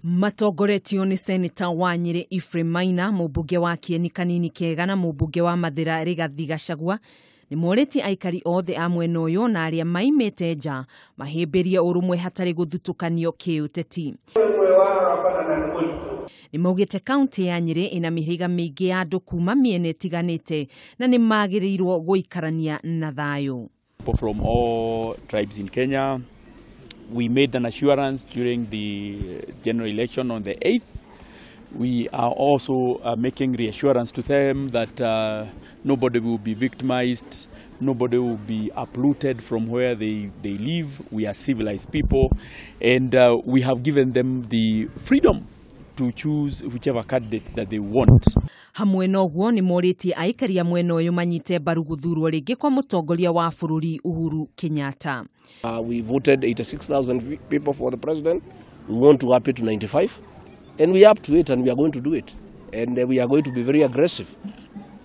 Matongoretio nĩ seneta wa Nyĩrĩ Ephraim Maina, mũmbunge wa Kieni Kanini Kega na mũmbunge wa Mathĩra Rigathi Gachagua nĩ morĩtie aikari othe a mwena ũyũ na arĩa maimĩte nja mahĩmbĩrie ũrũmwe hatarĩ gũthutũkanio kĩũteti. Nĩ maugĩte kaunti ya Nyĩrĩ ĩna mĩhĩrĩga mĩingĩ ya andũ kuma mĩena ĩtiganĩte na nĩ magĩrĩirwo gũikarania na thayũ. People from all tribes in Kenya. We made an assurance during the general election on the 8th. We are also making reassurance to them that nobody will be victimized, nobody will be uprooted from where they live. We are civilized people, and we have given them the freedom to choose whichever candidate that they want. Hamwe na ũguo nĩ morĩtie aikari a mwena ũyũ manyite mbaru gũthurwo rĩngĩ kwa mũtongoria wa bũrũri Uhuru Kenyatta. We voted 86,000 people for the president. We want to up it to 95. And we are up to it, and we are going to do it. And we are going to be very aggressive.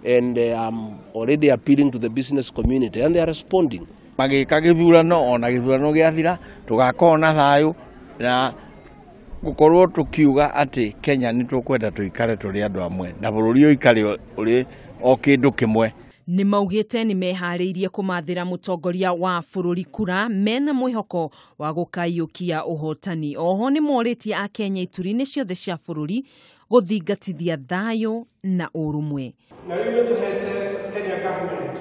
And I'm already appealing to the business community, and they are responding. Magĩka gĩthurano ona gĩthurano gĩathira tũgakorwo na thayũ na gũkorwo tũkiuga atĩ Kenya nĩ tũkwenda tũikare tũrĩ andũ amwe na bũrũri ũikare ũrĩ o kĩndũ kĩmwe. Nĩ maugĩte nĩ meharĩirie kũmathĩra mũtongoria wa bũrũri kura mena mwĩhoko wa gũkaiyũkia ũhotani. Oho nĩ morĩtie akenya ituri-inĩ ciothe cia bũrũri gũthingatithia thayũ na ũrũmwe. Na rĩu nĩ tũhete Kenya government.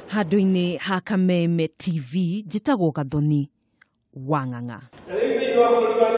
Handũ-inĩ ha Kameme TV njĩtagwo Gathoni Wang'ang'a. Na rĩu thĩinĩ wa bũrũri wa